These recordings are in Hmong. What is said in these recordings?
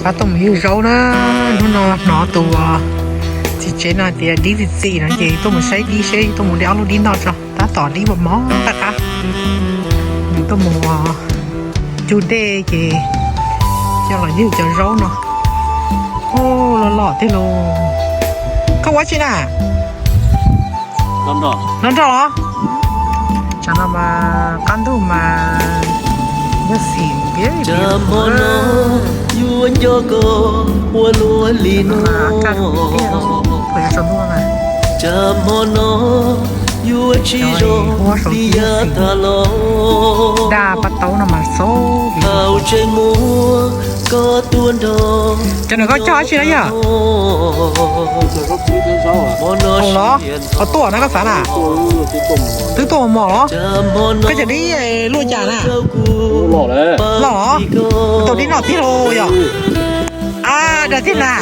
Rov tuaj mus yug zaub na, hnub no hnov tus txiv tsev no tias dib txi txi no ces tuaj mus saib dib seb tuaj mus de ob lub dib noj tso, tab tom dib mos mos qab qab. Nws tuaj mus cug dej ces coj los yug cov zaub no. Ub, loj loj tiag lauj. Koj ua dab tsi na? Nrog nrog los? Tsam no mas qab ntug mas yog xim npiab. Hmo no yuav nco koj ua luaj li no, cas hmo no yuav tsis zoo li yav tag los. Dag paj taub no mas xaub. Thaum tseem muaj koj tuaj nrog. Cov nws koj cog dab tsi no yog? Hauv los? Qhov tuaj na koj xav na? Twb tuaj mos mos los? Koj cov dib luaj cas na? Loj los? Tau dib no tiag los yog? A, dag tiag na.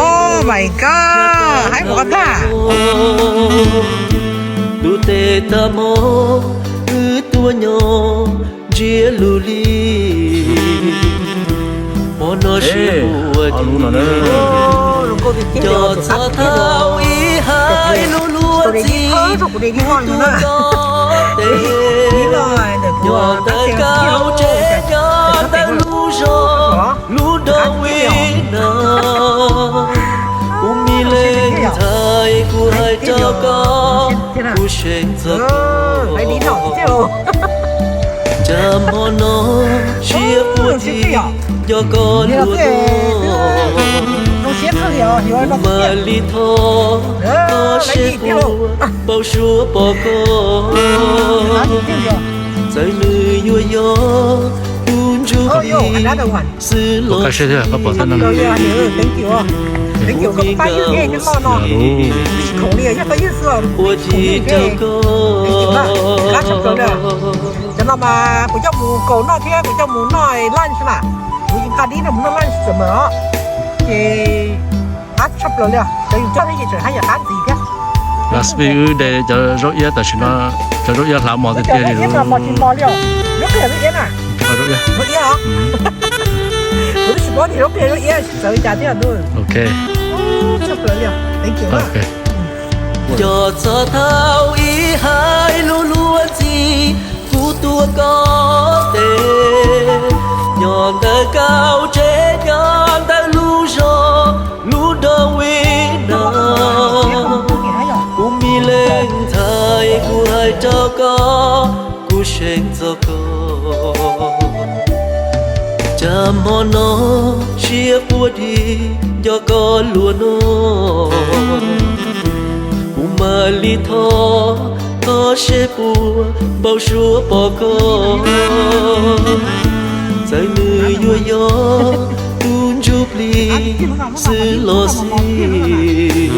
Oh my god, haib mus qhov tag. Ntu tes tag hmo wb tuaj nyob ntsiab lus li. Hmo no sib ua dib, cov txhob thaum ib hais lus luag ntxhi, kuv tuaj koj tes, nyob ntawm kaum tsev nyob ntawm lub zos lub nroog Vib Nab. Kuv me leej ntxhais kuv hais rau koj, kuv seev txog koj. Cas hmo no siab quaj dib, nco koj luag no, kuv mam li thov koj seb puas npau suav pom koj. Txawm nws yuav yog tus ntsuj plig xwb los xij, kuv me nkaus xwb ua dib rau koj. Cov no mas kuv coj mus kaus noj thiab kuv coj mus noj lunch na. Kuv nqa dib no mus noj lunch txawm mas os. Ces qab tshaj plaws li os, cov yus coj thiab ces tseem haj yam qab ntxiv thiab. Last week wb de cov zaub iab, tam sim no cov zaub iab hlav mos tiag tiag li. Zaub iab mas mos tsis mos li os. Zaub qia zaub iab na? Zaub iab. Zaub iab os. Kuv twb tsis paub tias zaub qia zaub iab tsis txawv li cas thiab ntuj. Ok. Tshaj plaws li os. Thank you na. Cov txhob thaum ib hais lus luag ntxhi, kuv tuaj koj tes, nyob ntawm kaum tsev nyob ntawm lub zos lub nroog Vib Nab. Kuv me leej ntxhais kuv hais rau koj, kuv seev txog koj. Cas hmo no siab quaj dib, nco koj luag no, kuv mam li thov koj seb puas npau suav pom koj. Txawm nws yuav yog tus ntsuj plig xwb los xij,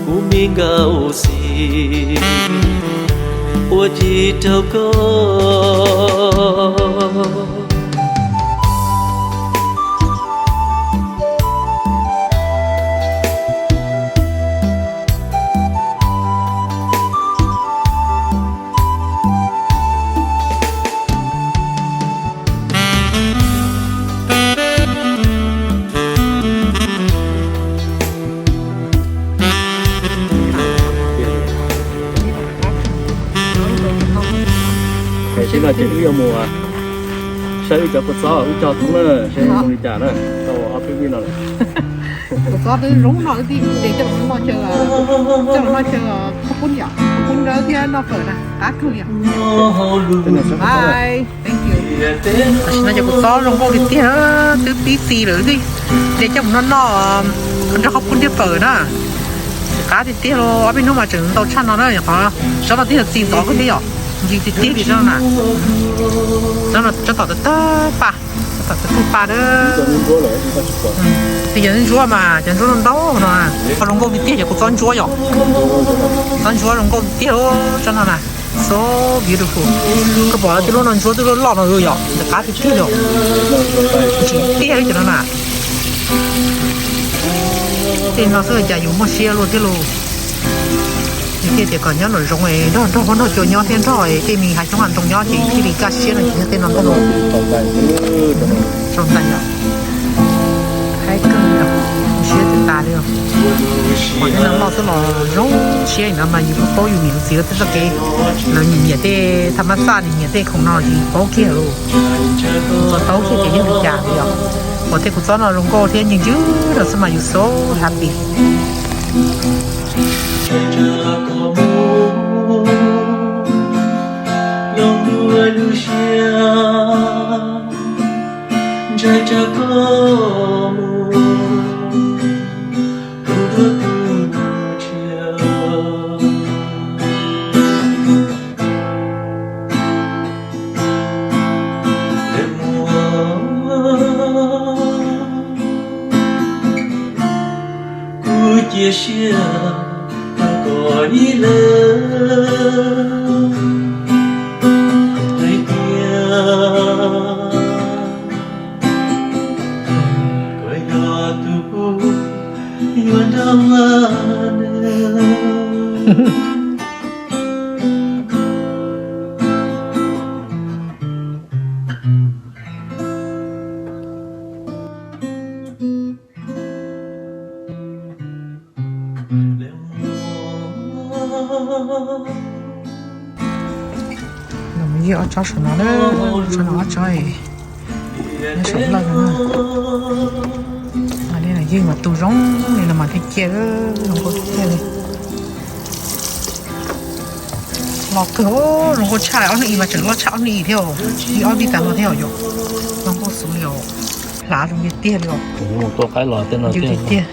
kuv me nkaus xij ua dib rau koj. Tam sim no ces wb yuav mus saib wb cov kua txob wb cog thoob na, seb zoo li cas na, tau ob peb vij no lawm. Kua txob twb zoo no wb thiaj de coj los noj chaw, coj los noj chaw qhaub poob yom, qhaub poob dawb thiab noj fawm na, qab kawg li os. Tam sim no cov kua txob zoo nkauj li tiag, twb pib txi lawm thiaj de coj mus noj noj nrog qhaub poob thiab fawm na. Qab tiag tiag los ob peb hnub mas tseem ntau tshaj no na, qhov tsob no twb yog txi ntov kawg thiab yom, ntxim tiag tiag li tsob no na. Tsob no tsob tom tawg tawg paj, tsob tom tawg tawg paj na. Tsis yog ntsuab mas cov ntsuab ntau ntau no, qhov zoo nkauj tiag tiag yog kua txob ntsuab yom. Txob ntsuab zoo nkauj tiag tsob no na. So beautiful. Koj pom tij lub no ntsuab twb loj loj no yom, ntawm qab tiag tiag li. Ntxim tiag li cov no na. Tej no xwb cas yus muaj siab luaj thiab lauj. Yus thiaj tias kom nyob nraum zoov es nrog nrog huab nrog cua nyob thiab nrog tej me hav xyoob hav ntoo nyob ces thiaj li kaj siab no ces yog tej no ntag. Zoo ntag yom. Zoo siab no mas yus kuj paub yus niam yus txiv lawv tej txoj kev, lawv nyiam nyiam tej tham mas xaj, nyiam nyiam tej khoom no ces paub kiag lawm. Kuv txo tau kiag tias yog li cas li os. Ua tej kuv txob no zoo nkauj thiab ncw ncw no xwb mas yus so happy. Kuv cia siab kom ib leeg hais tias koj yog tus kuv yuav nrog nws. Los mus ywg ob tsob saum no na, tsob no ob tsob, nyob saum lawj no na. Li no ywg mas tu zoo li no mas thiaj ciaj, zoo nkauj tiag tiag li. Los kawg, zoo nkauj tshaj, ob hnub ib mas tseem loj tshaj ob hnub ib thiab, ib ob vij tas no thiab yom. Zoo nkauj xwb li os, hlav zoo tiag tiag li os. Ncw tiag tiag,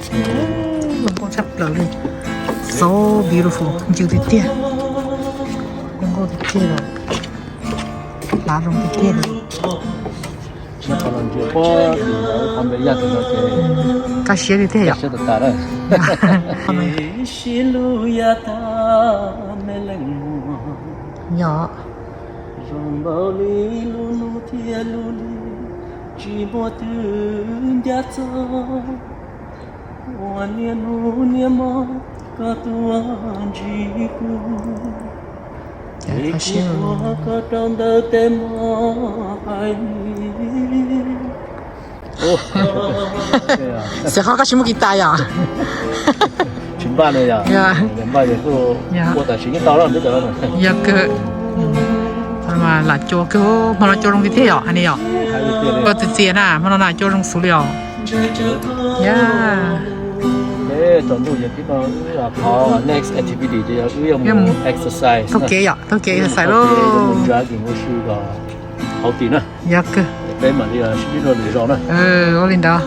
zoo nkauj tshaj plaws li. So beautiful, ncw tiag tiag. Zoo nkauj tiag tiag li, hlav zoo tiag tiag li. Kaj siab li tiag yom. Yog. Zoo npaum li lub hnub thiab lub hli, tsis muaj twg ncaj txog. Ua niaj hnub niaj hmo koj tuaj ntsib kuv, es kuv tuav koj rau ntawm tej mos hais. Xeev Khuam, koj tsis muaj kiv tas yom? Tsis npaj li yom. Npaj kuj ua tam sim yeej tau. Yog kawg. Lam cua kawg, hmo no cua zoo tiag tiag yom, hais li yom. Koj txiv txias na, hmo no na cua zoo xwb li os. Yog. Tsaus ntuj ces tib no wb qhov next activity ces yog wb yuav mus exercise. Taug kev yom, taug kev exercise lauj. Jogging ua si kom haus tim na. Yog kawg. Peb mam li sib ntsib dua lwm zaus na. Ua li ntawd.